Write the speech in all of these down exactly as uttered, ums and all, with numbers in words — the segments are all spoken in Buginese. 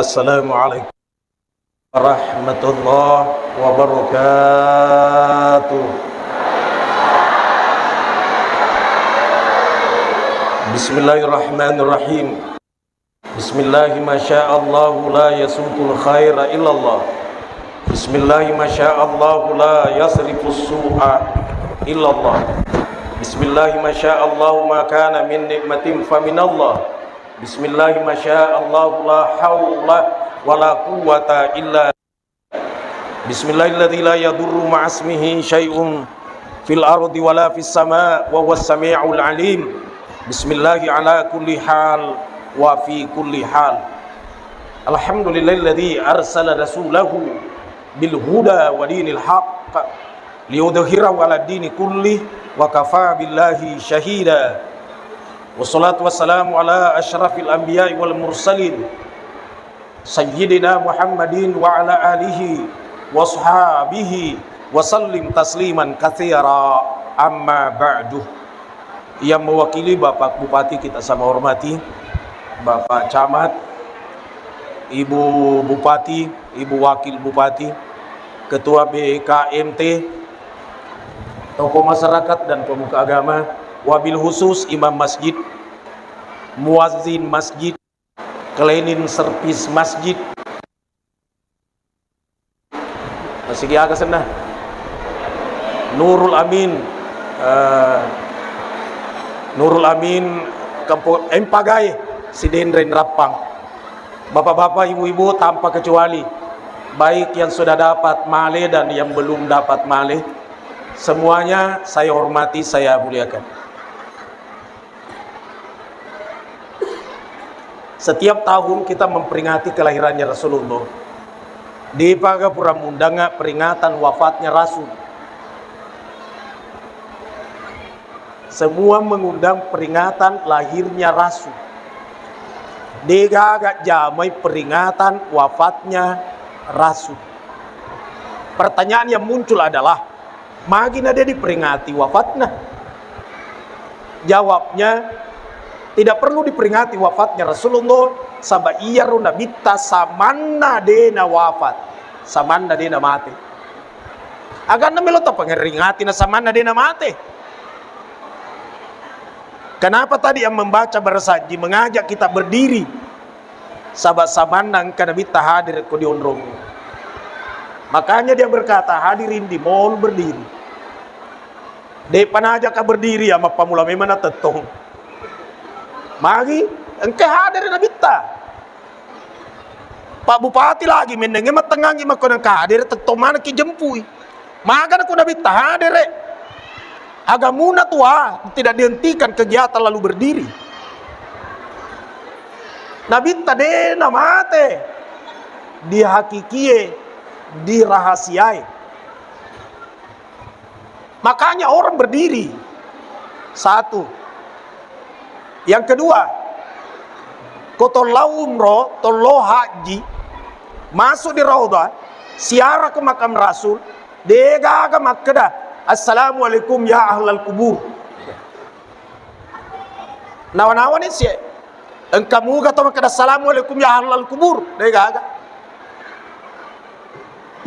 Assalamualaikum warahmatullahi wabarakatuh. Bismillahirrahmanirrahim. Bismillahi masya Allah la yasuqul khaira illallah. Bismillahi masya Allah la yasrifus su'a illallah. Bismillahi masya Allah ma kana min nikmatin faminallah. Bismillahi masya Allah la haula wala quwwata illa Bismillahilladzi la yadurru ma'asmihi syai'un fil ardi wala fis sama wa huwas sami'ul alim. Bismillahi ala kulli hal wa fi kulli hal. Alhamdulillahilladzi arsala rasulahu bil huda wa dinil haq liyudhhirahu ala dini kulli wa kafa billahi syahida. Wassalatu wassalamu ala asyrafil anbiya'i wal mursalin Sayyidina Muhammadin wa ala alihi wa ashabihi wa sallim tasliman katsira, amma ba'du. Yang mewakili Bapak Bupati kita sama hormati, Bapak Camat, Ibu Bupati, Ibu Wakil Bupati, Ketua B K M T, tokoh masyarakat dan pemuka agama, wabil khusus imam masjid, muazzin masjid, cleaning service masjid. Masigi aga senna? Nurul Amin, eh, Nurul Amin, Kempo-, Empagae, Sidenreng Rappang. Bapak-bapak, ibu-ibu, tanpa kecuali, baik yang sudah dapat male dan yang belum dapat male, semuanya saya hormati, saya muliakan. Setiap tahun kita memperingati kelahirannya Rasulullah. Depaga pura mundanga peringatan wafatnya Rasul. Semua mengundang peringatan lahirnya Rasul. Degaga jamai peringatan wafatnya Rasul. Pertanyaan yang muncul adalah, magi na de diperingati wafatna? Jawabnya, tidak perlu diperingati wafatnya Rasulullah, saba iyaro nabitta samanna de na wafat, samanna de na mate. Aganna melo tapangeringati na samanna de na mate. Kenapa tadi yang membaca barasanji mengajak kita berdiri? Saba samanna engka nabitta hadir ko dionrong. Makanya dia berkata, hadirin di mall berdiri. De panajaka berdiri ya, mappamula memang na tettong. Magi, engka hadir nabitta. Pak Bupati lagi mennengnge mattengngangi makko nengka hadir, tettong manekki jempui. Magana ku nabitta hadere. Agamuna tua tidak dihentikan kegiatan lalu berdiri. Nabitta de namate, dihakikie, dirahasiae. Makanya orang berdiri. Satu. Yang kedua, ko tollau umroh, tollau haji, masuk di Raudhah, ziarah ke makam Rasul, degaga makkeda, "Assalamualaikum ya ahlal kubur." Nawa-nawa ni sie, engka muga to makkeda, "Assalamualaikum ya ahlal kubur." Degaga.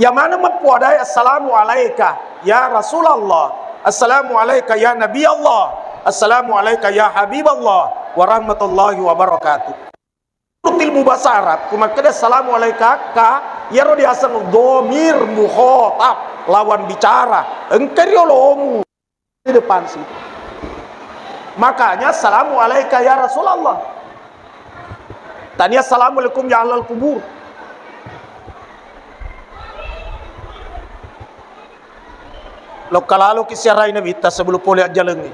Ya mana mappuadai, "Assalamu alaika ya Rasulullah, assalamu alaika ya Nabi Allah, assalamu alaika ya Habib Allah, warahmatullahi wabarakatuh." Menurut ilmu bahasa Arab, ku makkeda, "Assalamu alaika," ka, iyaro diaseng dhamir mukhatab, lawan bicara. Engka riolomu di depan situ. Makanya, "Assalamu alaika ya Rasulullah." Tania, "Assalamualaikum ya ahlal kubur." Lokka lalo ki siarai nabitta sebelum pole ajjalengnge.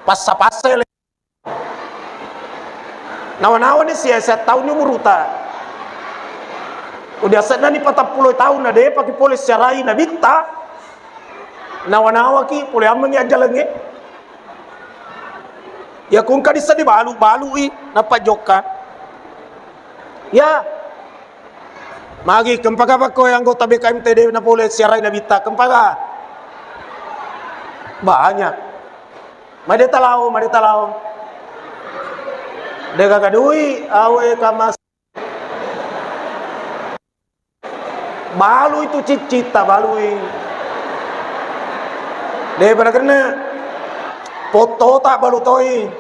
Passa-passa le. Nawa-nawa ni sia-sia taunni umuruta. Udah senna ni patappulo taunna, de paki pole siarai nabitta. Nawa-nawaki pole ammengngi ajjalengnge. Ya kungka dissa dibalu-balui, nappa jokka. Ya. Magi, kempaga pakko anggota B K M T de na pole siarai nabitta, kempaga? Banyak. Made talao, made talao. De gaga dui, awe kamas. Balui tu ciccitta, balui. Depa nakenna. Pottota balu toi.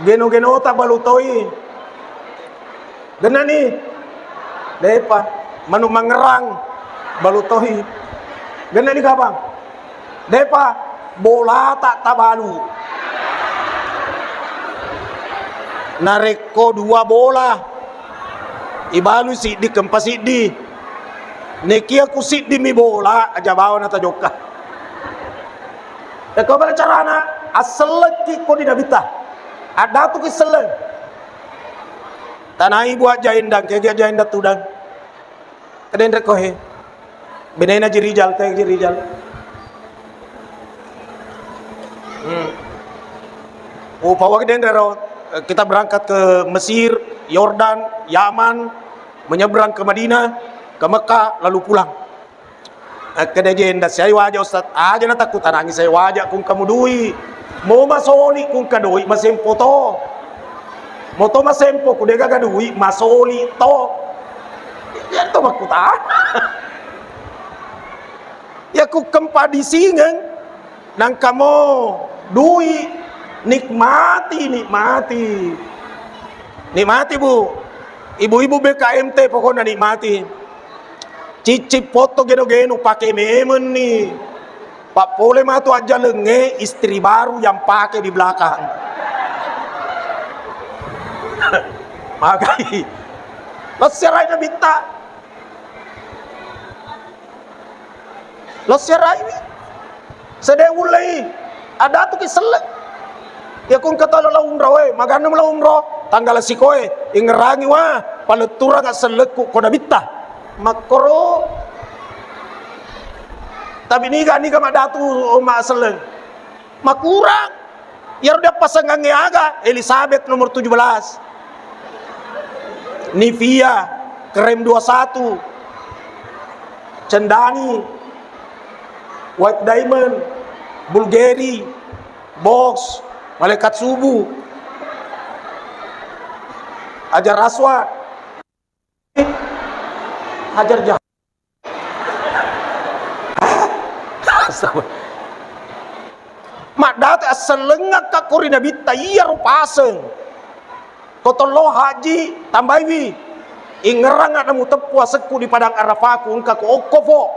Geno-genota balu toi. Gennani? Depa. Manu mangngerang balu toi. Gennani kapang? Depa, bolata tabalu. Narekko dua bola, ibalu siddi, kempa siddi. Nekia ku siddi mi bola, aja bawa na tajokka. Eko bala carana, assellekki ko di Nabitta. Addatuki selleng. Tanai buat jaendang, kegi jaendang tudang. Kedenre ko he. Benena ji Rijal, te ji Rijal. Hmm. Upawagi denre ro, eh, kita berangkat ke Mesir, Yordan, Yaman, menyeberang ke Madinah, ke Mekah, lalu pulang. Akkeda jenda, "Sai waja, Ustaz?" "Aja natakkutanangi, sai waja, kungka mudui. Mo masoli kungka doi masempo to. Mo to masempo ku degaga dui, masoli to." Iya to makkutana. Ya ku kempa disingeng, nangka mo dui, nikmati, nikmati. Nikmati, Bu. Ibu-ibu B K M T pokokna nikmati. Cicci foto geno-geno pake memenni. Pak pole matu ajjalengnge, istri baru yang pake di belakang. Magai. Lo serai Nabitta. Lo serai wi. Sede ulei. Ada tu ki sellek. Ya kung kata lo umroh, eh. Magana lo umroh. Tanggal sikoe. Ingerangi wa. Paletturang sellekku ko Nabitta. Makkoro. Tapi niga, niga madatu, oh, ma selleng. Makurang. Iyaro dia pasengangnge aga, Elizabeth nomor tujuh belas. Nivea, krem dua satu. Cendani, White Diamond, Bulgari, Box, Malaikat Subuh. Hajar Aswad. Hajar Jah-, Astaga. Maddata assellengnga ka ko ri Nabitta, iyaro paseng. Ko tollo haji, tambaiwi. Ingerang ada muteppu asekku di Padang Arafah, ku engka ku okkofo.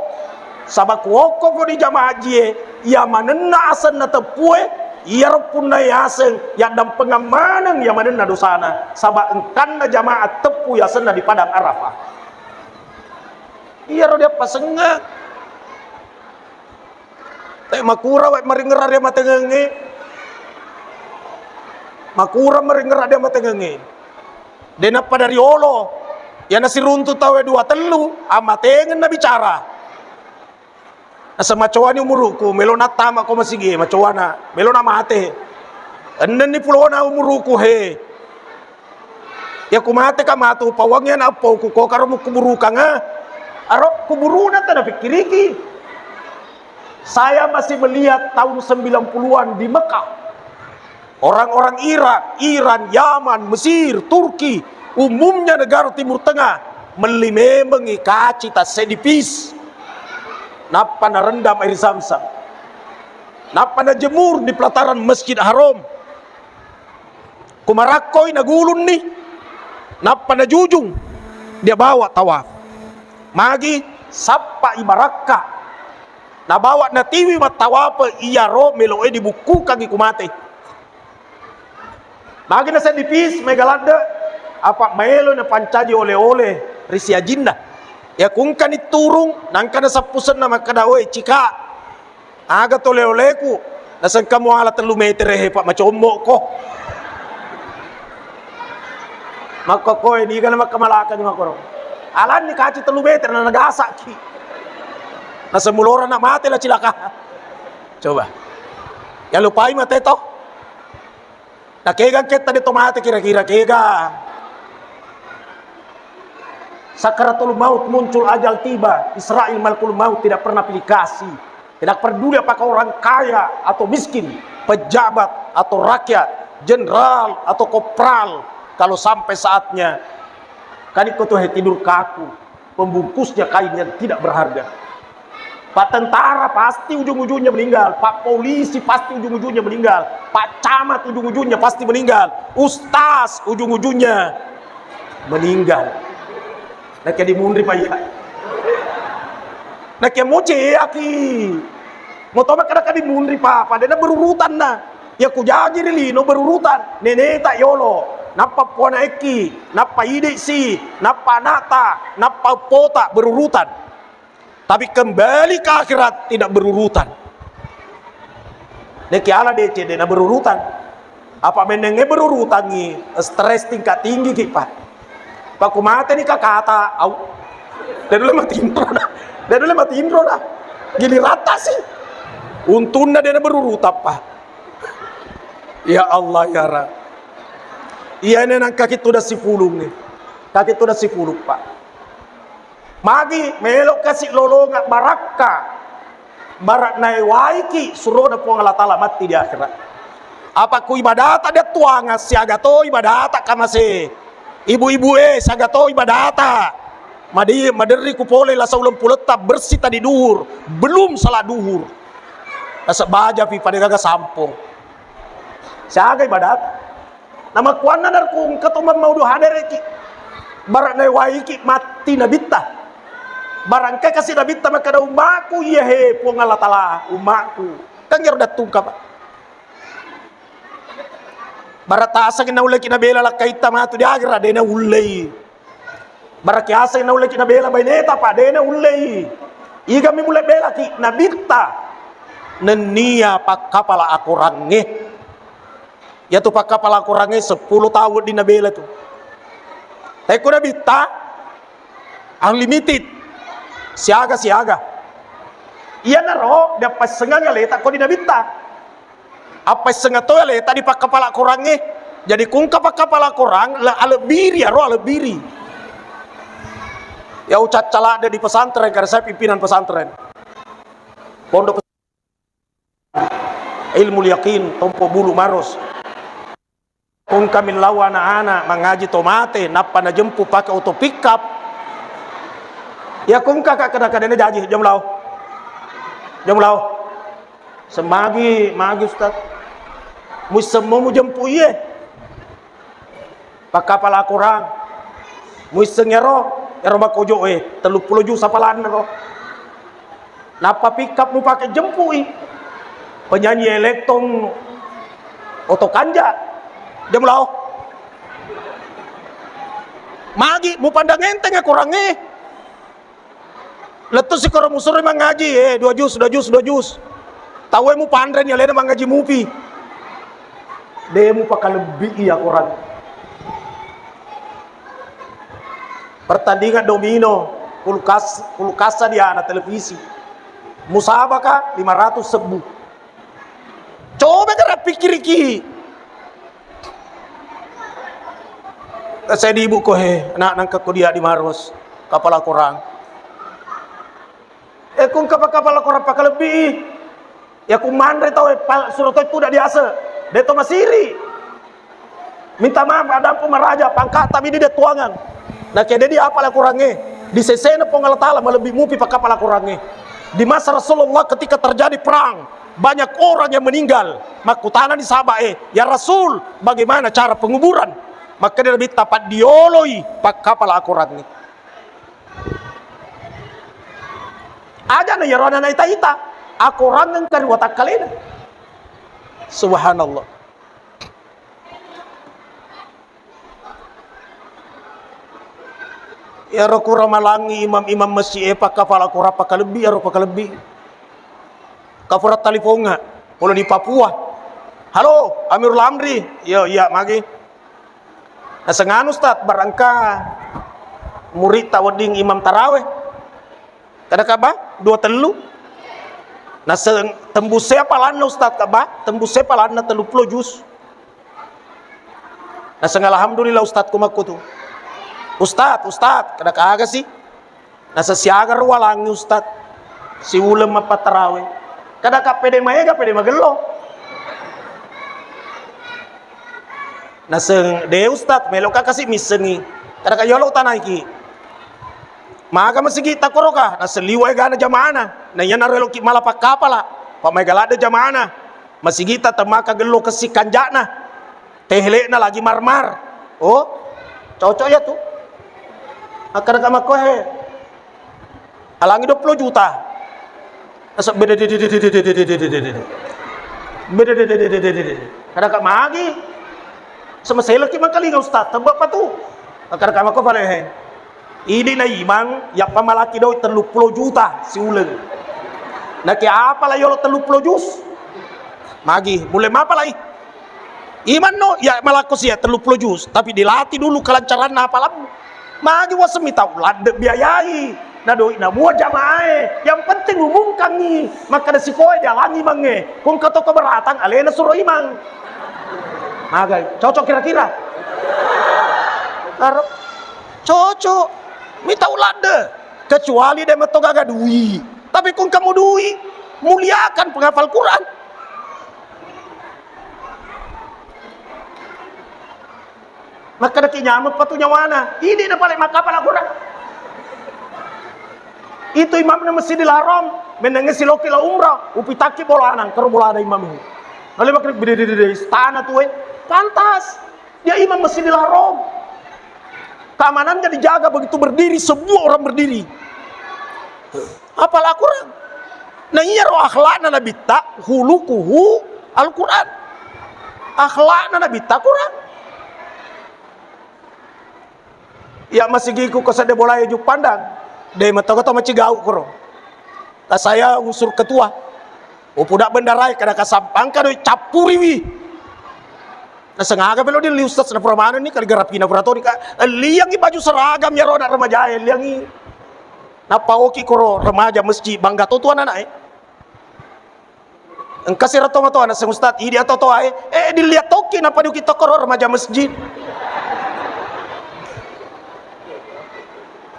Saba ku okkofo di jamaah hajie, iya manenna asenna teppue, iyaro punna yaseng, yaddampengang maneng iya manenna dosana. Saba engkanna jamaah teppu yasenna di Padang Arafah. Iyaro dia pasengngeng. Te makura wae maringerra dia matengengnge. Makura maringerra dia matengengnge. De nappa dari olo. Yana siruntu tawe dua tellu, amatengeng nabicara. Nasa macoani umuruku, melo nattama ko masigi, macoana, melo na mate. Ennenni pulona umuruku he. Iya ku mate ka matu pawangnge na appauku ko karo mukuburukanga. Aro kuburuna tana pikkiriki. Saya masih melihat tahun sembilan puluhan di Mekah. Orang-orang Irak, Iran, Yaman, Mesir, Turki, umumnya negara Timur Tengah, melli memengngi kaci tasseddi pis. Nappa narendam air Zamzam. Nappa najemur di pelataran Masjid Haram. Kumarakkoi nagulunni, nappa najujung dia bawa tawaf. Magi sappa ibarakka. Nabawa natiwi mattawape iyaro meloe dibukkukangngi ku mate. Magi naseddi pis mega ladde, apa maelo napancaji ole-ole ri siajinna. Ya kungkani turung, nangka nasappusenna makkeda, "Oi, cika, aga tole-oleku?" Nasengka muala tellu metere he, Pak, macommo ko. Makkokkoe, niga na makkamalakani makkoro. Alanni kaci tellu metere, na nagasaki. Nasemulora na mate la cilaka. Coba. Ya lupai mate to. Nakega ketta de to mate kira-kira kega. Sakaratul maut muncul, ajal tiba. Israel malakul maut tidak pernah pilih kasih. Tidak peduli apakah orang kaya atau miskin, pejabat atau rakyat, jenderal atau kopral, kalau sampai saatnya, kan iko tuh tidur kaku. Pembungkusnya kain yang tidak berharga. Pak tentara pasti ujung-ujungnya meninggal, Pak polisi pasti ujung-ujungnya meninggal, Pak camat ujung-ujungnya pasti meninggal, ustaz ujung-ujungnya meninggal. Nakke dimunri, Pak, iya. Nakke moce aki. Moto makkeda ka dimunri, Pak, padana berurutan na. Ya kujaji ri lino berurutan. Neneta yolo, nappa puana eki, nappa idiksi, nappa anakta, nappa pota berurutan. Tapi kembali ke akhirat tidak berurutan. Neki ala dece dena berurutan. Apa menenge berurutangi, stres tingkat tinggi ki, Pak. Pak, ku mate ni kakata, au. Dia dulu mati intro dah. Dia dulu mati intro dah. Gili rata sih. Untunna dia berurutan, Pak. Ya Allah, ya Rabb. Iya, ini nang kaki tudah sipulung nih. Kaki tudah sipulung, Pak. Magi melo kasi lolonga barakka, bara naewaiki surona Puang Allah Taala matti di akhirat. Apa ku ibadata de tuanga siaga to ibadata kamase. Ibu-ibu e, siaga to ibadata. Madi maderri ku pole lasa uleng puletta bersih tadi duhur, belum salat duhur. Lasa baja pi pada gaga sampong. Siaga ibadata. Namakkuannanaro ku engka to mammaudu hadereki. Bara naewaiki matti nabitta. Bara engka kasi nabitta makkeda, "Ummaku iya he Puang Allah Taala, ummaku." Kan ero dattungka, Pak. Bara taseng naulleki nabela lakkaitta matu di akhirat, de naullei. Bara kiaseng naulleki nabela baineta, Pak, de naullei. Igami mulle belaki nabitta. Nennia pakkapala akorangnge. Iyatu pakkapala akorangnge seppulo taung wedding nabela tu. Tapi ko nabitta unlimited. Siaga-siaga. Iyanaro diappassengang aleta ko di nabitta. Appaissengnga to aleta di pakkapala korangnge. Jadi kungka pakkapala korang, le-, alebbiri aro alebbiri. Ya ucacca ladde di pesantren, karena saya pimpinan pesantren. Pondok Ilmu Yakin, Tompo Bulu Maros. Kungka millau anak-anak mangaji to mate, nappa najempu pakai oto pickup. Ya kungka ka kada-kadana jaji, jam lao. Jam lao. Semagi, magi Ustaz. Muissemmo mujempu iye. Pakkapala korang. Muisseng ero, ero makojo e, tellu pulo jus apalanna ro. Nappa pickup mupake jempui. Penyanyi elektron oto kanja. Jam lao. Magi mupandang enteng korangnge. Lettu sikoro musuroi mangaji, eh, dua jus, dua jus, dua jus. Tauwe mupanreni alena mangaji mupi. De mupakalebbi iya korang. Pertandingan domino, kulkas, kulkasa di ana televisi. Musabaka lima ratus sebbu. Coba kara pikkiriki. Saya di ibu ko he, anak nangka ko dia di Maros, kapala korang. Eh, kung kapa-, kapala korang pakalebbi. Ya ku manre tau, eh, pal-, suro toi tuda diase. De to masiri. Minta maaf, adampu maraja, pangkata bidi de tuangang. Nah, kede di apa la korangnge? Di sesena Puang Allah Taala malebbi mupi pakkapala korangnge. Di masa Rasulullah ketika terjadi perang, banyak orang yang meninggal. Makkutana di sahabat, eh, "Ya Rasul, bagaimana cara penguburan?" Makkeda Nabitta, "Paddioloi pakkapala korangnge." Aja na yaro na ita-ita, akorang engka ri watakkalena. Subhanallah. Iyaro kura malangi imam-imam masjid e pakkapala kura pakalebbi, iyaro pakalebbi. Kafura taliponga, polo di Papua. "Halo, Amirul Amri." "Yo, iya, magi?" "Naseng anu, Ustaz, barangka muritta wedding imam taraweh." Kada kaba, dua tellu. Naseng tembus saya palanna, Ustaz, kaba, tembus saya palanna tellu pulo jus. Naseng, "Alhamdulillah, Ustaz, ku makkutu." "Ustaz, Ustaz," kada kaga sih. Naseng, "Siaga rualangi, Ustaz, siuleng mappattarawe." Kada ka pede maega, pede magello. Naseng, "De, Ustaz, melo ka kasi missengi." Kada ka yolo utanaiki. Maga masigitta koroka, naseng liwa egana jamaana. Na iyanaro eloki mala pakkapala, pa maega ladde jamaana. Masigitta temmaka gello kessi kanja'na. Tehele'na lagi marmar. Oh, cocok ya tu. Akkadaka makko he. Alangi dua puluh juta. Naseng bede, bede, kadaka magi. Semeseleki mangkalinga ustaz, tebba patu. Kadaka makko pale he. Idi na imang, yappa malaki doi tellu puluh juta siuleng. Naki apa la yolo tellu puluh jus? Magi, mulle mapa lai? Imanno, ya malakko sia tellu puluh jus, tapi dilatih dulu kelancaranna apalammu. Magi wasemmi tau ladde biayai, na doi na mua jamae, yang penting umumkangi, makkada sikoe dialangi mange, kung katoko beratang alena suro imang. Magai, cocok kira-kira? Karo, cocok, mi tau ladde, kecuali de metto gaga dui, tapi kung kamu dui, muliakan penghafal Quran. Makkadaki nyameng patu nyawana, idi na pale makkapala Quran. Itu imamna Masjidil Haram, mennengnge siloki la umrah, upitakki bolanang, karo bolana imam. Lalu makkada, bede, bede, bede, istana tuwe, pantas. Dia imam Masjidil Haram. Keamanannya dijaga begitu berdiri, semua orang berdiri. Apal Al-Quran. Nah, iyaro akhlakna Nabitta, hulukuhu Al-Quran. Akhlakna Nabitta Quran. Ya masigiku ko sedde bolae Juppandang. De metto to macigau koro. Lah saya unsur ketua. Upuda bendarae kada kasampangka doi cappuriwi. Nasengaga melo dilli ustaz na pura manenni kaligrafina pura toni ka. Liangi baju seragam yaro anak remajae, liangi. Nappa oki koro remaja masjid, bangga to tu anak-anak e. Engka sira to matoa naseng ustaz, idi ato toa e, eh, dilihat toki napa diuki tokkoro remaja masjid.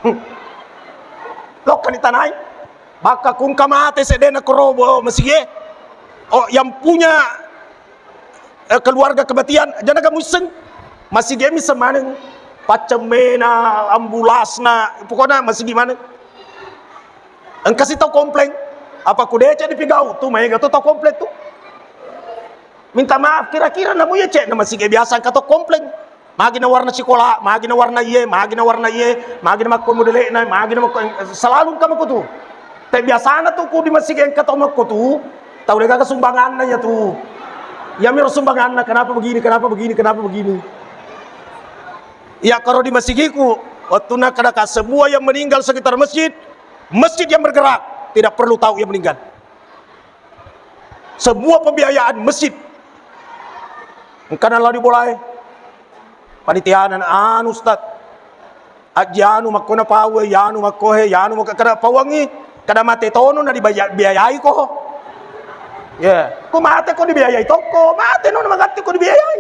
Hmm. Lokka ni tanai. Bakka kungka mate sedena korobo masjid e. Oh, yang punya eh, keluarga kematian, jana kamu iseng. Masigi misseng maneng. Paccemmena, ambulasna, pokokna masigi maneng. Engkasi tau komplain. Apa ku deceng dipigau tu, maega tu tau komplain tu. Minta maaf, kira-kira namu iya cek na masigi biasa engka tau komplain. Magi na warna sikola, magi na warna iye, magi na warna iye, magi na makko modelekna, magi na makko, selalu engka makko tu. Te biasana tu ku di masigi engka tau makko tu, tau de gaga sumbanganna iya tu. Iya miro sumbanganna, kenapa begini, kenapa begini, kenapa begini. Iya karo di masigiku, waktu na kadaka semua yang meninggal sekitar masjid, masjid yang bergerak, tidak perlu tahu yang meninggal. Semua pembiayaan masjid. Engkana lao di bolae. Panitiana, anu, Ustaz. Ajji anu makkona pau, yanu makkohe, yanu makko kada pauangi, kada mate tono na dibiayai ko. Ya, ko mate ko dibiayai tokko, mate no magatti ko dibiayai.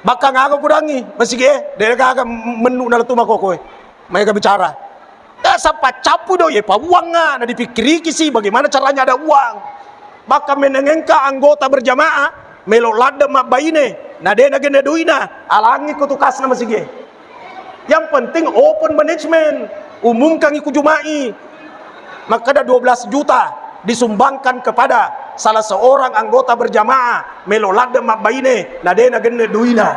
Bakka ngaga kudangi masigi e, de gaga mennu na letu makokoe. Maega bicara. Dasar paccappu do ye pauangnga, na dipikkiriki si bagaimana caranya ada uang. Bakka menengengka anggota berjamaah, melo ladde mabbaine, na de nagenne doina, alangi ko tukasna masigi e. Yang penting open management, umumkangi ku Juma'i. Makkeda dua belas juta disumbangkan kepada salah seorang anggota berjamaah, melo ladde mabbaine, na de nagenne duina.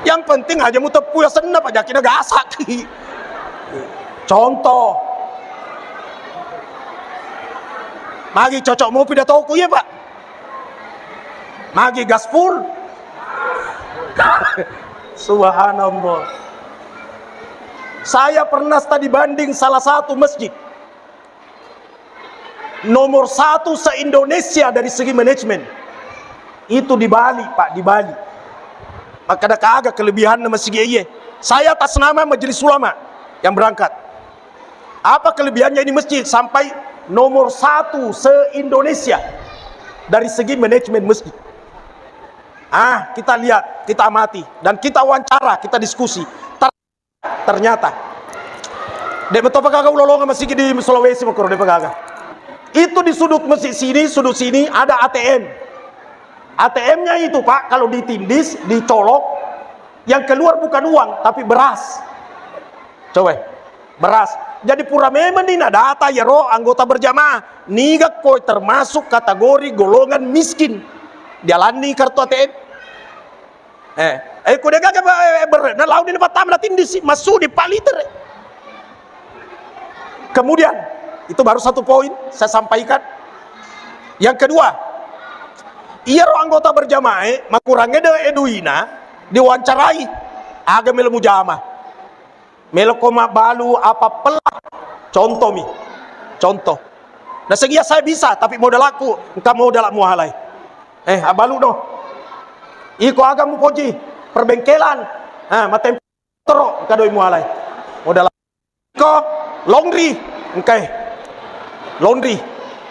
Yang penting aja muteppu yasenna, pajaki nagasaki. Contoh, magi cocok mopi datoku, iya, Pak? Magi gaspur? Subhanallah. Saya pernah study banding salah satu masjid. Nomor satu se-Indonesia dari segi manajemen. Itu di Bali, Pak, di Bali. Makkeda aga kelebihanna masigi iye. Saya atas nama Majelis Ulama yang berangkat. Apa kelebihannya ini masjid sampai nomor satu se-Indonesia dari segi manajemen masjid? Ah, kita lihat, kita amati, dan kita wawancara, kita diskusi. Ter-, ternyata, de metopa gaga ulolonga masigi di Sulawesi makoro, de gaga. Itu di sudut masjid sini, sudut sini ada A T M. A T M-nya itu, Pak, kalau ditindis, dicolok, yang keluar bukan uang, tapi beras. Coba, beras. Jadi pura memang ni nadata yaro anggota berjamaah. Niga koe termasuk kategori golongan miskin. Dialanni kartu A T M. Eh, eh, ku degaga, eh, eh, ber-, na launi na pertama na tindisi, masudi pa liter. Kemudian, itu baru satu poin saya sampaikan. Yang kedua, iyaro anggota berjamaah, eh, makurangnge de-, eh, duina, diwawancarai, aga melo mujama. Meloko mabbalu apa pella? Contoh mi. Contoh. Naseng iya saya bisa, tapi modal aku, engka modal muhalai. Eh, abbalu no. Iko aga mupoji? Perbengkelan. Ah, matempo toro, engka doi muhalai. Modal aku. Iko laundry, engkai. Laundry.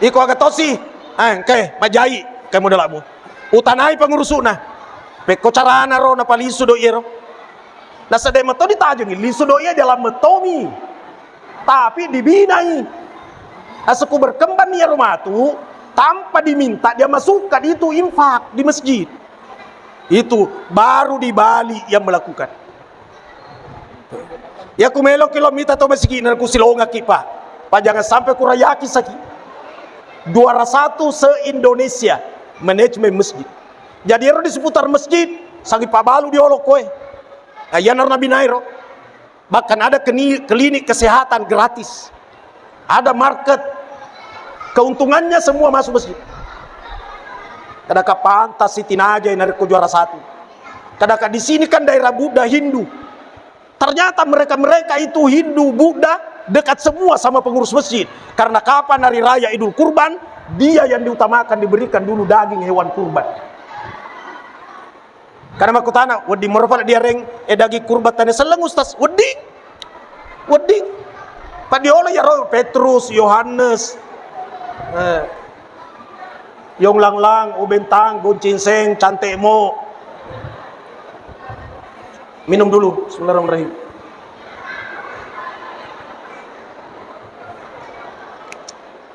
Iko aga tosi? Ah, engkai, majai, engkai modal aku. Utanai pengurusuna. Pekko carana ro napalisu doi ero. Nasaba de' meto ditajengi lisu doi iya dalam metomi, tapi dibinai. Aseku berkembang iyaro matu tanpa diminta dia masukkan itu infak di masjid. Itu baru di Bali yang melakukan. Ya ku melo ki lo mita to masjid na ku silongaki, Pak. Pak, jangan sampai kurayaki saki. Juara satu se-Indonesia manajemen masjid. Jadi ero di seputar masjid, sagi pabalu di olo koe. Nah, iya naro nabi nairo. Bahkan ada keni-, klinik kesehatan gratis. Ada market. Keuntungannya semua masuk masjid. Kadaka pantas si tinaja narekko juara satu. Kadaka di sini kan daerah Buddha Hindu. Ternyata mereka-mereka itu Hindu, Buddha, dekat semua sama pengurus masjid. Karena kapan hari raya Idul Kurban, dia yang diutamakan, diberikan dulu daging hewan kurban. Karena makkutana, wedding moro pale diareng, eh, daging kurban tane selleng, Ustaz? Wedding. Wedding. Padiolo yaro Petrus, Yohanes, eh, Yong Langlang, Ubentang, Goncing Seng, Cantik Mo. Minum dulu. Bismillahirrahmanirrahim.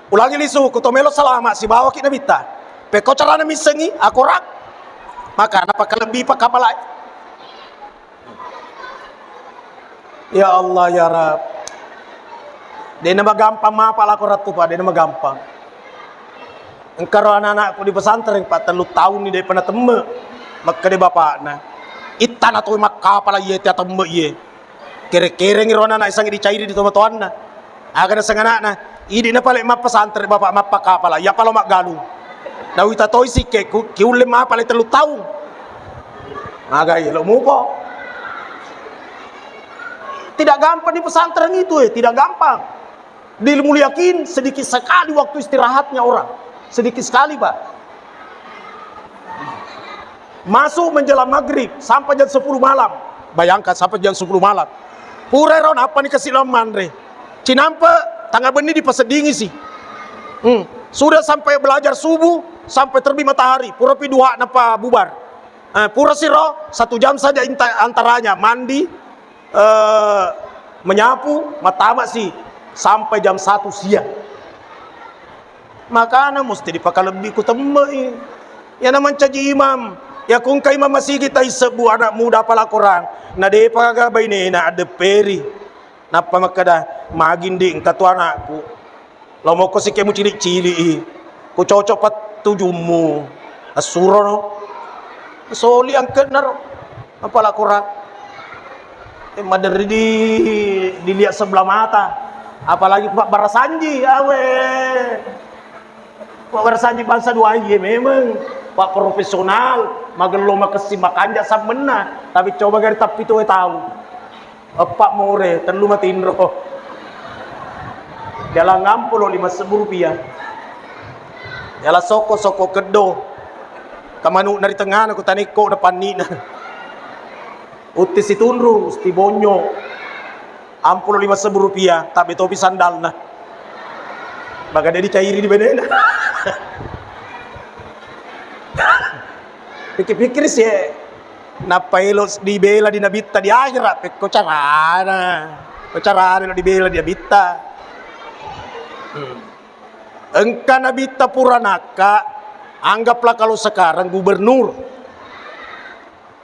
Ulangi lisu, ku to melo salama, sibawaki nabitta. Pekko carana missengi, akorak. Maka napakalebbi pakkapalai. Ya Allah, ya Rabb. De'na magampang mapa lako rattu, Pak, de'na magampang. Engkaro anak-anakku di pesantren, Pak, tellu taunni de'pa natemme. Makkeda bapakna, "Ittana toi makkapala iye, tia temme iye." Kere-kereng ro anak-anak isangi dicairi di tomatoanna. Aga naseng anakna, "Idi na pale mappesantren, Bapak, mappakapala, iya palo maggalung." Nawita toi sikke ku, kiulle mapale tellu taung. Magai lo muko. Tidak gampang di pesantren itu, eh, tidak gampang. Di Muliakin sedikit sekali waktu istirahatnya orang. Sedikit sekali, Pak. Masuk menjelang maghrib sampai jam sepuluh malam. Bayangkan, sampai jam sepuluh malam. Pura ero nappa ni kasi lao manre. Cinampe tanggal benni dipaseddingi si. Hmm. Sudah sampai belajar subuh, sampai terbit matahari. Pura pi duha nappa bubar. Eh, pura siro, satu jam saja inta-, antaranya. Mandi, eh, menyapu, mattama si sampai jam satu siang. Makana musti dipakalebbi ku temmei. Iyana mancaji imam, iya ku engka imam masigi taissebbu anak muda apala Korang, na depa gaga bainena addepperi. Nappa makkeda, "Magi ndi engka tu anakku. Lao mokko sikke mucili-cili i. Ku cocok pattujummu." Assurono. Soli angkenna ro. Apala Korang. Eh, maderri di, dilihat sebelah mata. Apalagi Pak Barasanji, awe. Pak Barasanji bangsa dua iye memang. Pak profesional, magello makessi makanja sammenna. Tapi coba gari tappi tuwe tahu. Eppa more, tellu matinro. Jalan ngampulo lima sebbu rupiah. Jalan soko-soko keddo. Kamanu nari tengana ku tanekko na panni'na. Utti situnru, usti bonyo. Ampulo lima sebbu rupiah, tapi topi sandalna. Maka dia dicairi di benena. Pikir-pikir sih, eh. Nappa elo dibela di nabitta di akhirat, pekko carana. Pekko carana lo dibela di nabitta. Hmm. Engka nabitta pura nakka, anggaplah kalau sekarang gubernur.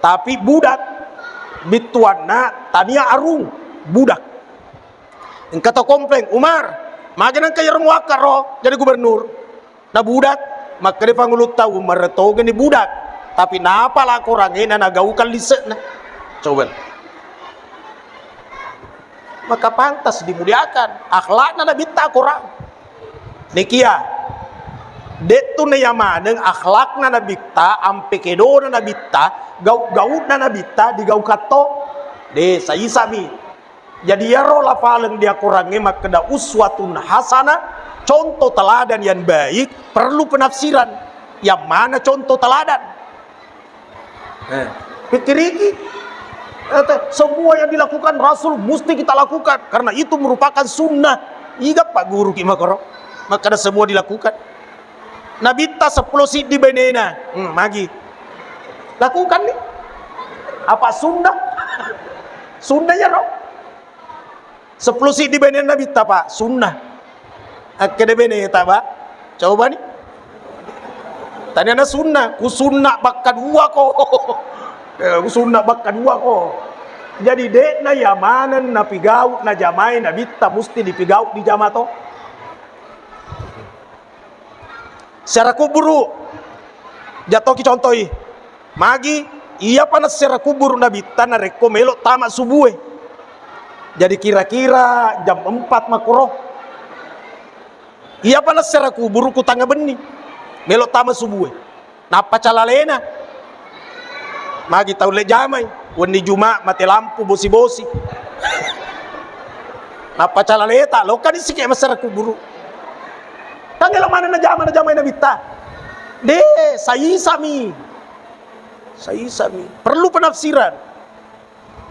Tapi budak, bittuanna tania arung, budak. Engka tau komplain, "Umar, magi nengka iyaro muakka ro jadi gubernur?" Na budak, makkeda pangulutta, "Umar togeni budak, tapi napa lakorangnge na nagaukang lise'na?" Coba. Maka pantas dimuliakan akhlakna nabitta Quran. Nikia, de'tu naiya maneng akhlakna nabitta, ampe kedona nabitta, gau-gauna nabitta digaukatto. De, saisami. Jadi iyaro lapaleng di akorangnge makkeda uswatun hasanah, contoh teladan yang baik, perlu penafsiran. Yang mana contoh teladan? Eh, pikiriki. Eh, te-, semua yang dilakukan Rasul mesti kita lakukan karena itu merupakan sunnah. Iga pak guru ki makoro. Makkeda semua dilakukan. Nabitta seppulo siddi benena. Hmm, magi. Lakukan nih. Apa sunnah? Sunnah ya, Rob? Seppulo siddi benena nabitta, Pak. Sunnah. Akkeda beneta, Pak. Coba nih. Taniana sunnah, ku sunnah bakka dua ko. Eh, ku sunnah bakka dua ko. Jadi de'na yamaneng napigau najamai nabitta musti dipigau dijama to. Siara kuburu, jatoki contoi. Magi, iyapa nassiara kuburu nabitta narekko melo tama subue. Jadi kira-kira jam empat makuro. Iyapa nassiara kuburu ku tanga benni. Melo tama subue. Nappa calalena. Magi tau le jamai, wenni Juma mate lampu bosi-bosi. Nappa calaleta, lokka di sike massiara kuburu. Tangelo mana najama, najamai nabitta. De, saisami. Saisami. Perlu penafsiran.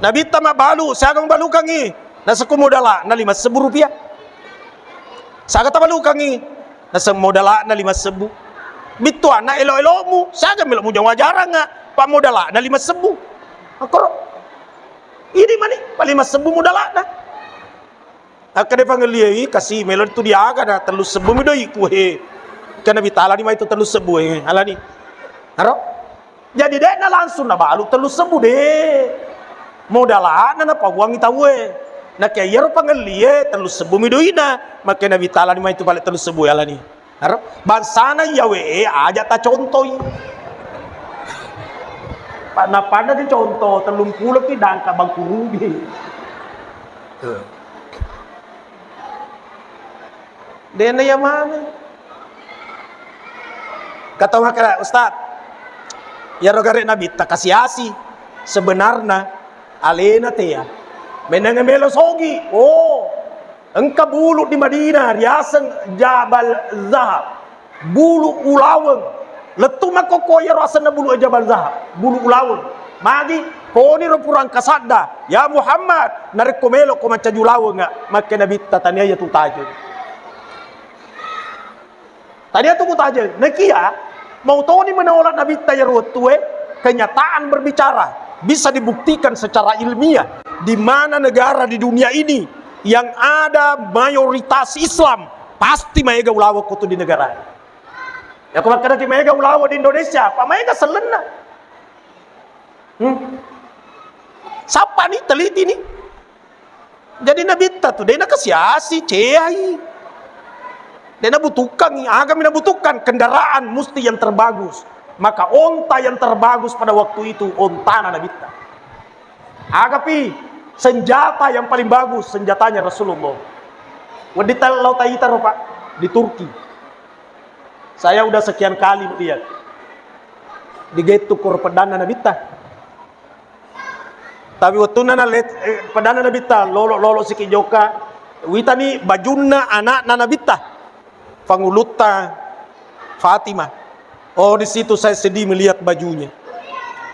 Nabitta mabbalu, siaga mabalukangngi? Nasekku modala'na lima sebbu rupiah. Siaga tabalukangngi? Naseng modala'na lima sebbu. Bittuanna elo-elomu, siaga melo mujang wajaranga, pa modala'na lima sebbu. Akkoro. Ini mani, pa lima sebbu modala'na. Akkeda pangelliai, kasi melo tu diaga na tellu sebbu mi doiku, he. Kena bitala ni mai tu tellu sebbu, he. Alani. Aro? Jadi de'na langsung nabalu tellu sebbu de. Modala'na napaguangi tauwe. Nakia iyaro pangellie tellu sebbu mi doina. Makkeda nabitta alani mai tu pale tellu sebbu alani. Aro bangsana iyawe e aja tacontoi. Pa-, napanna diconto tellung pulo ki dangka bangkurubi. De'na iya maneng. Kata makkeda, "Ustaz, iyaro gare nabitta kasi-asi, sebenarna alena tea. Menengnge melo sogi." Oh, engka bulu di Madinah riaseng Jabal Zahab. Bulu ulaweng. Lettu makkokko iyaro asenna bulu Jabal Zahab. Bulu ulaweng. Magi, koniro purang kasadda, "Ya Muhammad, narekko melo ko mancaji ulaweng, makke nabitta tania iya tu tajeng." Tadi itu kutajeng, nakia mau toni menolak nabitta iyaro wettue, kenyataan berbicara, bisa dibuktikan secara ilmiah di mana negara di dunia ini yang ada mayoritas Islam pasti maega ulaweng ko tu di negara. Ya ko makkeda ki maega ulaweng di Indonesia, apa maega sellenna? Hmm. Sappa ni, teliti ni. Jadi nabitta tu, de nakasiasi, ceai. De nabutuhkangi, agami nabutuhkan, kendaraan musti yang terbagus. Maka onta yang terbagus pada waktu itu, ontana nabitta. Agapi, senjata yang paling bagus, senjatanya Rasulullah. Wedding tau lao taita ro, Pak, di Turki. Saya udah sekian kali melihat. Digettu koro peddanna nabitta. Tapi wettunna nalet-, eh, peddanna nabitta, lolo-lolo siki jokka, witani bajunna anakna nabitta, pangulutta Fatimah. Oh, di situ saya sedih melihat bajunya.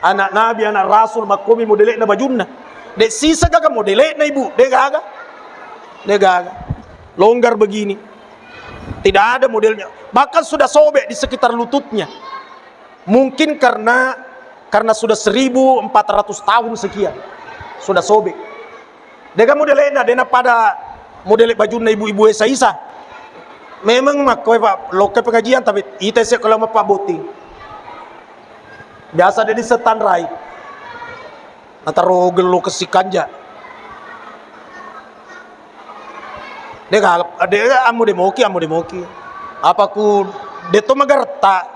Anak Nabi, anak Rasul, makkomi modele'na bajunna. Dek sisa gaga modele'na, Ibu, dek gaga. Dek gaga. Longgar begini. Tidak ada modelnya. Bahkan sudah sobek di sekitar lututnya. Mungkin karena, karena sudah seribu empat ratus tahun sekian sudah sobek. Dega modele'na, dena pada modele bajunna ibu-ibu e saisa. Memang makkoe, Pak, lokke pengajian, tapi ita ese kalau mappabbotting. Biasa de' disetanrai. Nataro gello kessi kanja. De' ga, de' ammo de' moki, ammo de' moki. Apa ku de' to magaretta,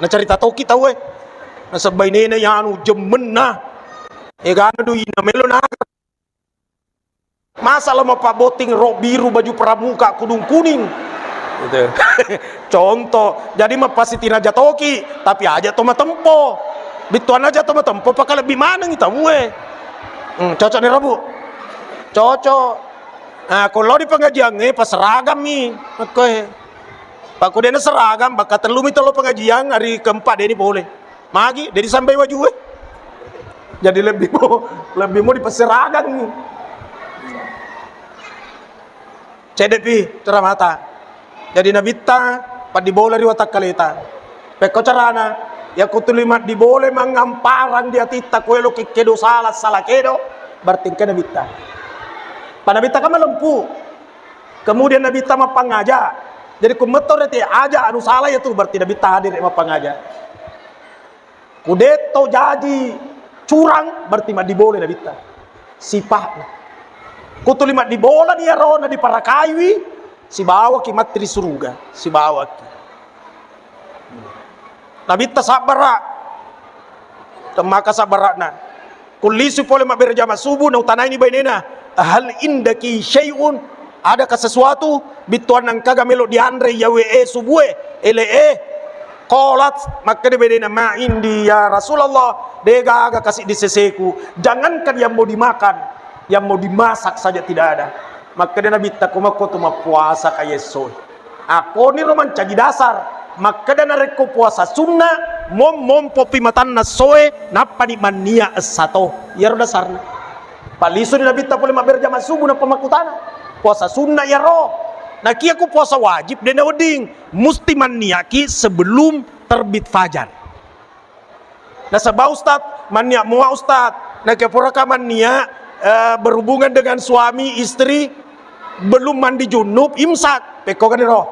nacarita toki tau e. Nasabbai nene yanu jemmenna. Egana doi na melo na. Masa lo mappabbotting rok biru, baju pramuka, kudung kuning? Gitu. Contoh, jadi mappasitinaja toki, tapi aja to matempo. Bittuanna aja to matempo, paka lebbi maneng tau e. Hmm, cocok ni Rabu? Cocok. Nah, ko lao di pengajiangnge, paseragammi. Makkoe. Pakko de' naseragam, bakka tellumi to lao pengajian, hari keempat de' ni pole. Magi, de' disambai wajue. Jadi lebbi mo, lebbi mo dipaseragangngi. Cedde'pi ceramata. Jadi nabitta paddibola ri watakkaleta. Pekko carana, yakko tuli maddibola mangamparang di atitta, ko eloki kedo sala, sala kedo, berarti engka nabitta. Pa nabitta kan malempu. Kemudian nabitta mappangaja. Jadi ko metto rete aja anu sala yatu, berarti nabitta hadir mappangaja. Ku de' to jaji curang, berarti maddibola nabitta. Sipa'na. Ku tuli maddibolani iyaro nadiparakaiwi, sibawaki matti ri suruga, sibawaki. Nabitta sabbara', temmaka sabbara'na. Kullisu pole mabbere jama subuh, nautanaini bainena, "Hal indaki syai'un?" Adakah sesuatu, bittuanna engkaga melo dianre iyawe e subue, ele e? Qalat, makkeda bedena, "Ma indi ya Rasulullah, de' gaga kasi di seseku, jangankan yang mau dimakan, yang mau dimasak saja tidak ada." Makkeda Nabitta, "Ko makko tu mappuasa ka yesso." Akkoniro mancaji dasar. Makkeda narekko puasa sunna, mom-, mompopi matanna essoe, nappani mannia essato. Iyaro dasarna. Pallisuni Nabitta pole mabbere jama subuh, nappa makkutana, "Puasa sunna iyaro?" Nakia ku puasa wajib, de' nawedding. Musti manniaki sebelum terbit fajar. Nasaba Ustaz, mannia mua Ustaz, nakia puraka mannia, eh, berhubungan dengan suami istri, belum mandi junub, imsak. Pekko kan ro?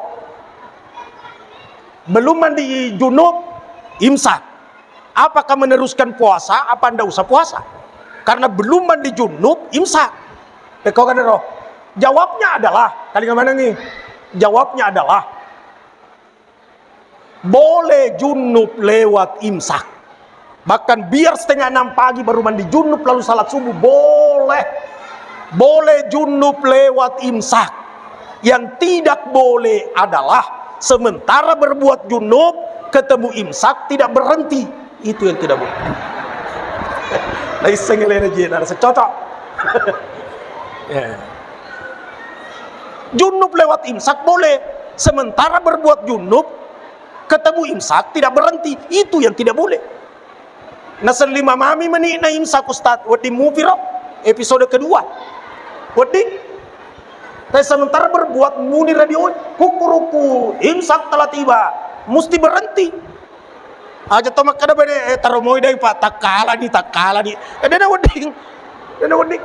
Belum mandi junub, imsak. Apakah meneruskan puasa apa ndak usah puasa? Karena belum mandi junub, imsak. Pekko kan ro? Jawabnya adalah, kalinga manengi. Jawabnya adalah, boleh junub lewat imsak. Bahkan biar setengah enam pagi baru mandi junub lalu salat subuh, boleh. Boleh junub lewat imsak. Yang tidak boleh adalah sementara berbuat junub, ketemu imsak, tidak berhenti. Itu yang tidak boleh. Naisseng lena je, narasa cocok. Ya. Junub lewat imsak boleh. Sementara berbuat junub, ketemu imsak, tidak berhenti. Itu yang tidak boleh. Naselli mamami meni na imsak, Ustaz. Wedding mupi ro episode kedua. Wedding. Tapi sementara berbuat muni radio, kukuruku, imsak telah tiba. Musti berhenti. Aja to makkeda bede, eh, taro moi dai, Pak, takkala ni, takkala ni. Eh, dena wedding. Dena wedding.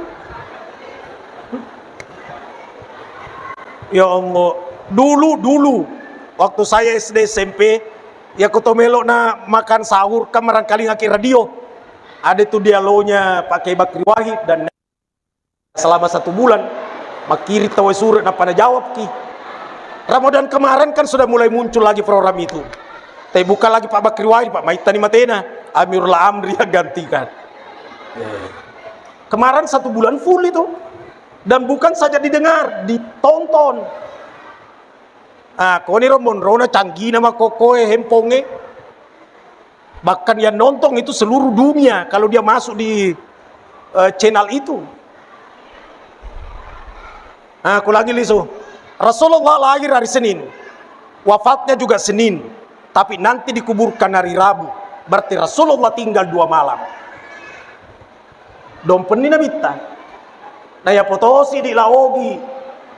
Ya Allah, dulu, dulu, waktu saya S D S M P, ya, ku to melo na makan sahur, kan marangkali ngaki radio. Ada tu dialognya pakai Bakri Wahid dan selama satu bulan, makkiring tawwe sure, nappa najawabki. Ramadan kemarin kan sudah mulai muncul lagi program itu. Tapi bukan lagi Pak Bakri Wahid, Pak, maittani matena, Amirul Amri yang gantikan. Ya. Kemarin satu bulan full itu. Dan bukan saja didengar, ditonton. Ah, koni ro monrona canggihna makkokkoe, handphonenge. Bahkan yang nonton itu seluruh dunia kalau dia masuk di, eh, channel itu. Ah, kulangi lisu. Rasulullah lahir hari Senin. Wafatnya juga Senin. Tapi nanti dikuburkan hari Rabu. Berarti Rasulullah tinggal dua malam. Dompenni Nabitta. Na yapotosi di laogi,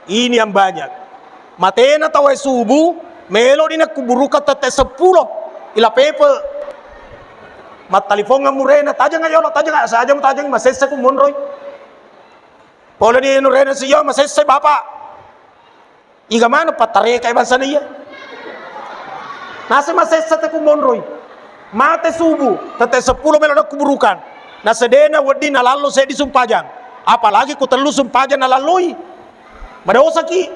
ini yang banyak. Matena tawwe subuh, melo di nakkuburukang tette seppulo. Ila pepe. Mattalifongang murena, "Tajang yolo, tajang, saja tajang, masessa ku monroi." Pole ni nurena si, "Yo, masessa, Bapak." Iga maneng pattareka bangsana iya. Naseng masessa te ku monroi. Mate subuh, tette seppulo melo nakkuburukan. Nasedena wedding nalallo seddi sumpajang. Apalagi ku tellu sumpajang nalalloi. Madosaki.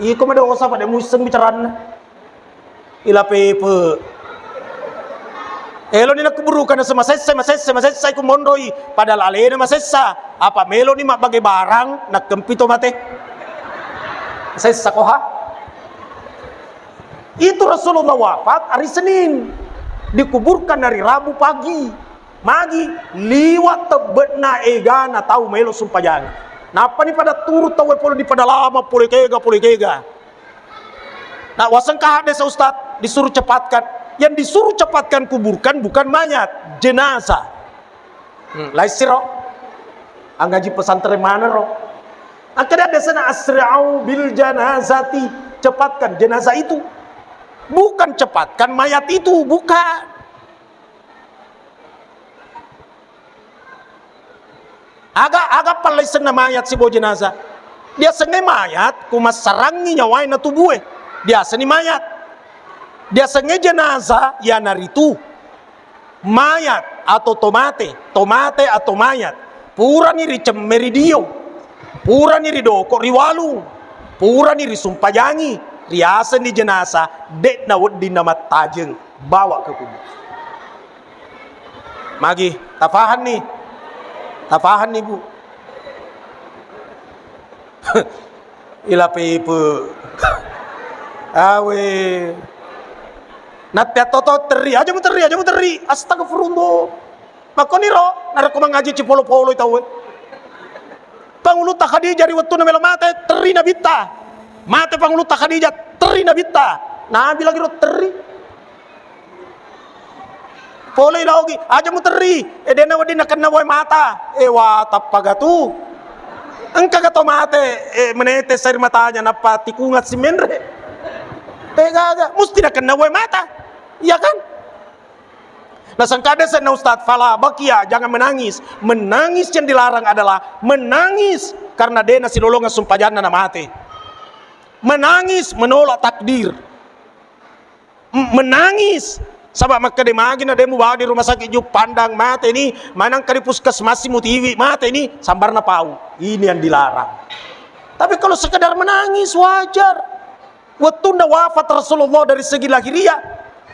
Iko madosa pada muisseng bicaranna. Ila pepe. Eloni nakkuburukan naseng masessa, masessa, masessa ku monroi. Padahal alena masessa. Apa meloni mabbage barang, nakkempi to mate. Masessa koha. Itu Rasulullah wafat hari Senin. Dikuburkan hari Rabu pagi. Magi liwat tebbe'na egana tau melo sumpajang. Nappani pada turu tau pole di pada lama pole kega, pole kega. Nah, wasengka hadis Ustaz disuruh cepatkan. Yang disuruh cepatkan kuburkan bukan mayat, jenazah. Hmm, laissiro. Angaji pesantren mana ro? Angka ada sana asri'u bil janazati, cepatkan jenazah itu. Bukan cepatkan mayat itu, bukan. Aga, aga pallaisenna mayat sibawa jenazah. Diasengnge mayat, ku massarangngi nyawae na tubue. Diaseni mayat. Diasengnge jenazah, iyanaritu mayat atau tomate, tomate atau mayat. Purani ricemme ri dio, purani ridoko ri walung, purani risumpajangi, riasenni jenazah, de'na wedding namattajeng. Bawa ke kubur. Magi, tafahanni? Tafahanni, Bu? Ila pepe. Awe. Natte attoto terri, aja mu terri, aja mu terri. Astagfirullah. Makkoniro, narekko mangaji cipolo-poloi tauwe. Pangulutta Khadijah ri wettunna melo mate, terri Nabitta. Mate Pangulutta Khadijah, terri Nabitta. Nabi lagi ro terri. Polei laogi, aja mu terri. Eh, dena wedding nakenna wae mata. Eh, wa, tappaga tu. Engka ga to mate, eh, menete sair matanya, nappa tikungat si menre. Eh, gaga, musti nakenna wae mata. Iya kan? Nasengkade senna Ustaz, fala bakia, jangan menangis. Menangis yang dilarang adalah menangis karena dena silolongan sumpajanna na mate. Menangis menolak takdir. M-, menangis. Saba makkeda magi na de mubawa di rumah sakit Juppandang, mate ni, manang ka di puskesmas mutiwi, mate ni, sambarna pau. Ini yang dilarang. Tapi kalau sekedar menangis, wajar. Wettunna wafat Rasulullah dari segi lahiriah,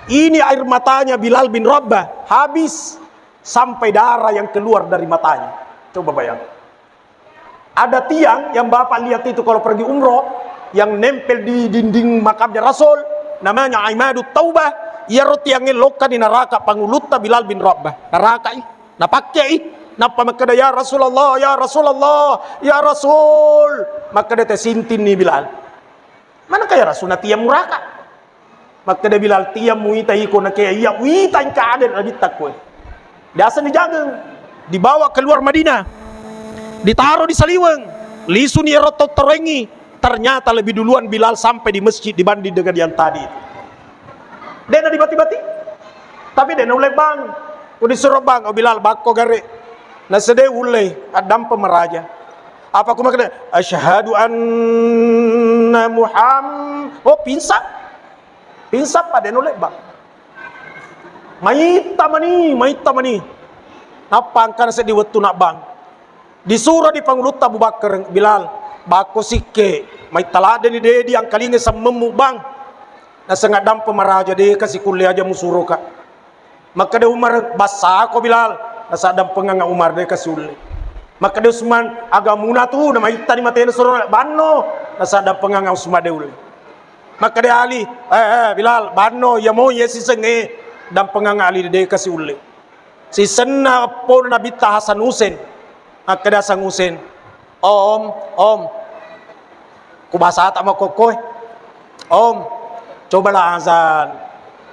ini air matanya Bilal bin Rabah habis sampai darah yang keluar dari matanya. Coba bayangkan. Ada tiang yang Bapak lihat itu kalau pergi umroh, yang nempel di dinding makamnya Rasul, namanya Imadut Taubah. Iyaro tiangngé lokka di naraka pangulutta Bilal bin Rabah. Narakai, napakkei. Nappa makkeda, "Ya Rasulullah, ya Rasulullah, ya Rasul." Makkeda, "Tesintinni Bilal." Manengka ya Rasul, natiang muraka. Makkeda Bilal, "Tiang muita iko nakéya, iya uita engka ada Nabitta koé." Biasa dijageng, dibawa keluar Madinah, ditaruh di saliweng, lisuni ero tau taroengngi, ternyata lebih duluan Bilal sampai di masjid dibanding dengan yang tadi. Dé'na dibati-bati. Tapi dé'na ulle bang. Ko disuro bang, "Oh Bilal, bakko gare." Nasedé ulle, addampeng maraja. Apa ku makkeda, "Asyhadu anna Muhammad." Oh, pingsan. Pingsan pada dé'na ulle bang. Maitta mani, maitta mani. Nappa engkana seddi wettu nabbang. Disuro di pangulutta Abu Bakar, "Bilal, bakko sikke, maitta ladde ni dé diangkalinga semmemmu bang." Naseng addampeng maraja, "Dé kasi kulle, aja musuroka." Makkeda Umar, "Bassako Bilal." Nasaddampengeng Umar, "Dé kasi ulle." Makkeda Utsman, "Aga muna tu, namaittani maténa suro banno." Nasaddampengeng Utsman, "Dé ulle." Makkeda Ali, "Eh, eh, Bilal, banno, iya mo iya sisengngé." Dampengeng Ali, "Dé kasi ulle." Sisenna eppona Nabitta Hasan Husen. Makkeda Hasan Husen, "Om, Om, ku bahasata makkokkoé. Om, cobalah azan.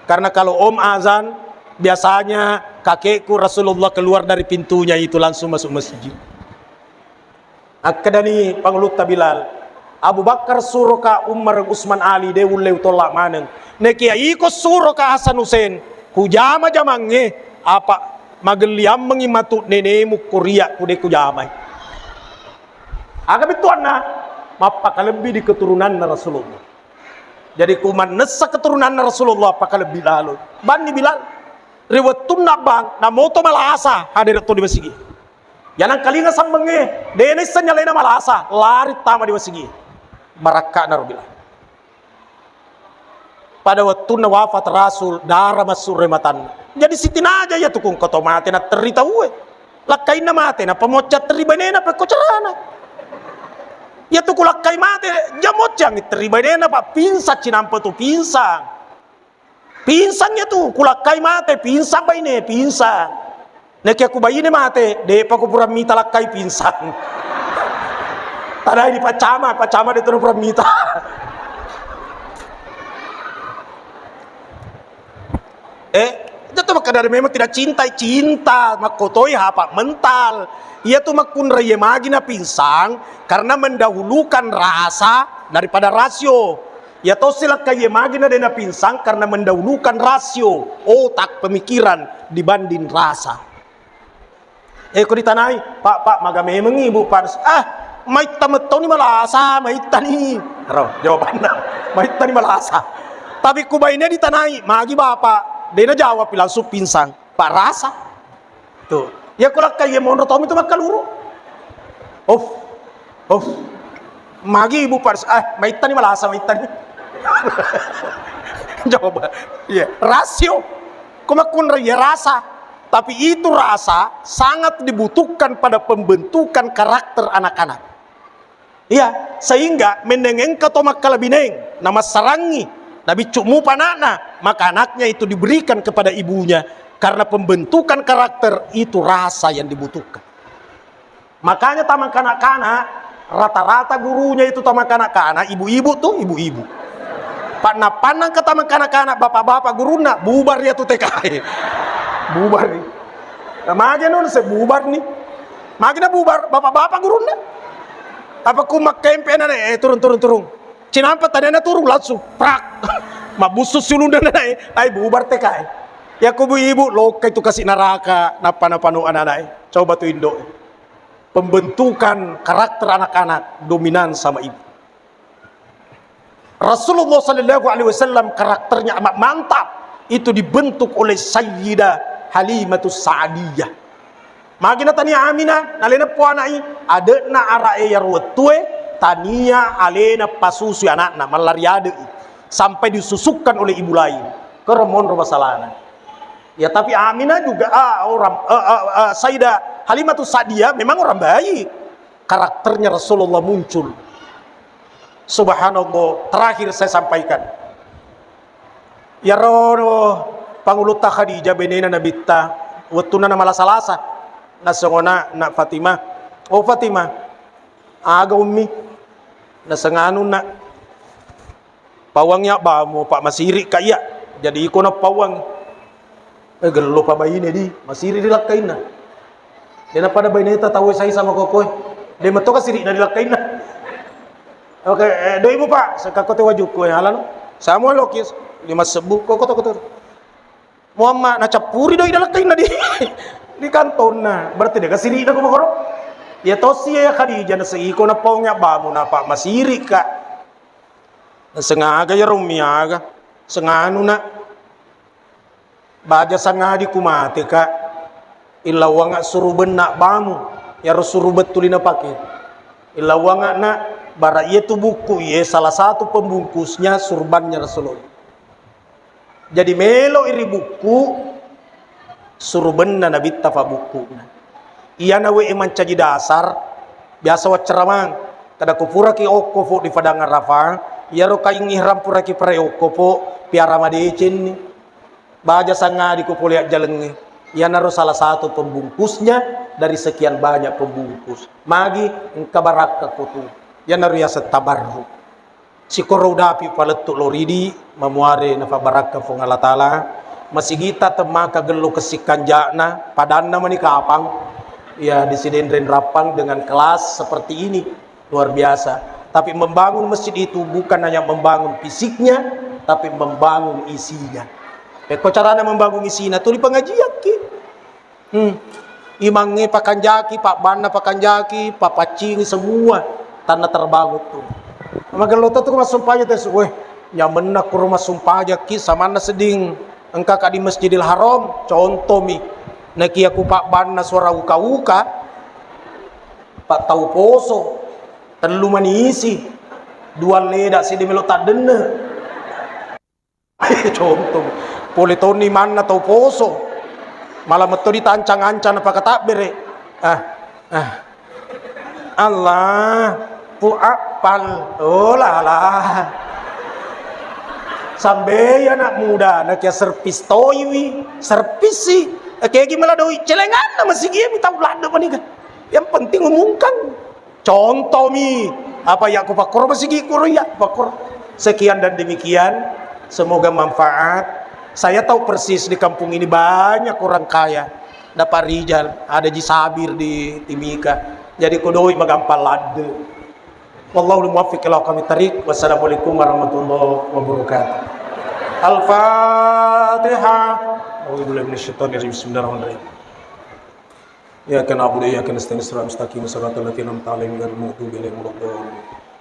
Karena kalau Om azan, biasanya kakekku Rasulullah keluar dari pintunya itu langsung masuk masjid." Akkedani pangulutta Bilal, "Abu Bakar suroka, Umar, Utsman, Ali, dé ulle utolla maneng. Nakia iko suroka Hasan Husen, kujama-jamangngé, apa magelliammengngi matu nénému ko ria ku dé kujamai." Aga bettuanna? Mappakalebbi di keturunanna Rasulullah. Jadi, ku mannessa keturunanna Rasulullah, pakalebbi lalo. Banni Bilal. Ri wettunna bang, namoto malasa, hadere to di masigi. Yanang kalinga sambengnge, de naissenni alena malasa, lari tama di masigi. Barakka'na ro Bilal. Pada wettunna wafat Rasul, dara massurre matanna. Jadi sitinaja iya tukung koto mate na terri tauwe. Lakkainna mate, nappa mocca terri bainena, pekko carana. Iya tuku lakkai mate, ja mocca terri bainena, pa pinsang cinampa tu pinsang. Pinsang iya tu, kulakkai mate, pinsang baine, pinsang. Nekia ku baine mate, depa ku pura mita lakkai pinsang. Tadai di pacama, pacama de tu pura mita. Eh, itu tuh makanya memang tidak cinta, cinta, makkotoi hapa mental. Iya tuh makkunrai magi na pinsang karena mendahulukan rasa daripada rasio. Ya tosi lakkai magi na dena pinsang karena mendahulukan rasio, otak, pemikiran dibanding rasa. Eh, ko ditanai, "Pak, Pak, maga memeng Ibu, Pak?" "Ah, maitta mettoni malasa, maittani." Ro, jawabanna, "Maittani malasa." Tapi ku baine ditanai, "Magi Bapak?" Dena jawab, langsung pinsang. Pak rasa. Tuh. Ya, ku lakkai monro tomi tu makkaluru. Of. Of. Magi Ibu, Pak? Ah, maittani malasa, maittani. Coba. Iya, rasio. Ko makkunrai ya rasa. Tapi itu rasa sangat dibutuhkan pada pembentukan karakter anak-anak. Iya, sehingga menneng engka to makkalabineng, namassarangi, nabiccu mupa anakna, maka anaknya itu diberikan kepada ibunya. Karena pembentukan karakter itu rasa yang dibutuhkan. Makanya taman kanak-kanak, rata-rata gurunya itu taman kanak-kanak, ibu-ibu tuh, ibu-ibu. Panna-pannang ke taman kanak-kanak, bapak-bapak gurunna, bubar ya tuh T K I. Bubar. Nah, mage non se bubar nih. Mage na bubar, bapak-bapak gurunna. Apa ku makkempe na, eh, turun, turun, turun. Cinampa tadena turun, langsung prak. Mabussu sulunda na, eh, ai bubar T K I. Ya ku bu ibu, lokka itu kasih neraka, napa-napa no anak-anak, eh. Coba tuh indo. Pembentukan karakter anak-anak dominan sama ibu. Rasulullah sallallahu alaihi wasallam karakternya amat mantap. Itu dibentuk oleh Sayyidah Halimatus Sa'diyah. Magi natania Aminah, nalena po anai, ade'na ara'e yaro wettue, tania alena pasusui anakna, mallari ade'i. Sampai disusukkan oleh ibu lain. Kero monro masalahna. Ya, tapi Aminah juga, ah, orang, eh, eh, eh, Sayyidah Halimatus Sa'diyah memang orang baik. Karakternya Rasulullah muncul. Subhanallah, terakhir saya sampaikan. Yaro pangulutta Khadijah, benena Nabitta, wettunna namalasa-lasa, nasengona na Fatimah, "Oh Fatimah, aga ummi?" Nasenganu na, "Pawang ya bamu, Pak, masiri ka iya." Jadi iko na pawang. Eh, gello pa baine di, masiri ri lakkainna. Dena pada baineta tau sai sama kokoe. De metto ka sirina ri lakkainna. Oke, eh, doimu, Pak, sekakko te wajuku, eh, halano. Samuel Lokis, lima sebbu, koko toko turu. Muhammad, nacappuri doi ri lakkainna di, di kantonna. Berarti de ka sirina ko makoro. Ya tosi ya Khadijah, naseiko na paung ya bamu, na Pak, masiri ka. Nasengaga ya Rumi aga. Senganu na. Baja sangadi ku mate ka, illauanga surubenna bamu, yaro surubeng tuli napake. Illauanga na, bara iya tu buku iye salah satu pembungkusnya surbannya Rasulullah. Jadi melo iri buku surubenna Nabitta fa buku na. Iyana we mancaji dasar, biasa wacceramang, kada ku puraki okko fo di Padang Arafah, iyaro kaing ihram puraki pare okko fo, piara madecenni. Baja sangadi ko pole ajjalengnge. Iyanaro salah satu pembungkusnya dari sekian banyak pembungkus. Magi engka barakka ko tu. Iyanaro yaseng tabarruk. Sikoro udapi palettu loridi, mamuare nafabarakka Fuang Allah Ta'ala. Masigita temmaka gello kessikkanja'na, padanna mani kapang. Ya, di Sidenreng Rappang dengan kelas seperti ini. Luar biasa. Tapi membangun masjid itu bukan hanya membangun fisiknya, tapi membangun isinya. Pekko carana membangun isina, tuli pengajian ki. Hmm. Imangnge pakanjaki, pabbanna pakanjaki, papaccingi semua. Tanna terbangun tu. Magello to tu massumpajang tu, weh, nyamenna kuro massumpajang ki samanna sedding engka ka di Masjidil Haram, contoh mi. Nakia ku pabbanna suara uka-uka, pa tau poso, tellu manisi, dua leda siddi melo taddenne. Contoh, pole tonni manna tau poso, malah metto ditancang-ancang napakatabbere. Ah, ah. Allah, pu appal. Oh, lala. Sambe anak muda, nakia servis toiwi, servis si. Kegi mala doi celenganna masigi mi tau ladde panika. Yang penting umumkan. Contoh mi, apa ya aku pakor masigi kuro ya pakor. Sekian dan demikian, semoga manfaat. Saya tahu persis di kampung ini banyak orang kaya. Dapat Rijal, ada Ji Sabir di Timika. Jadi kodoi magampang ladde. Wallahu muwaffiq ila aqwamit thariq. Wassalamualaikum warahmatullahi wabarakatuh. Al-Fatihah. A'udzubillahi minasyaitonir rajim. Bismillahirrahmanirrahim. إياك نعبد وإياك نستعين، اهدنا الصراط المستقيم، صراط الذين أنعمت عليهم غير المغضوب عليهم ولا الضالين.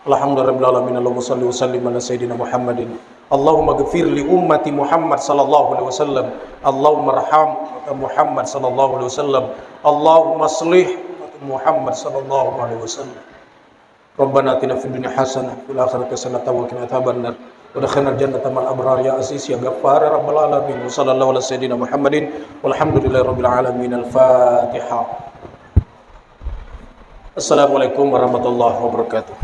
الحمد لله رب العالمين، اللهم صل وسلم على سيدنا محمد. اللهم اغفر لأمة محمد صلى الله عليه وسلم. اللهم ارحم أمة محمد صلى الله عليه وسلم. اللهم أصلح أمة محمد صلى الله عليه وسلم. ربنا آتنا في الدنيا حسنة وفي الآخرة حسنة وقنا عذاب النار. وأدخلنا الجنة مع الأبرار يا عزيز يا غفار يا رب العالمين. وصلى الله على سيدنا محمد والحمد لله رب العالمين. الفاتحة. السلام عليكم ورحمة الله وبركاته.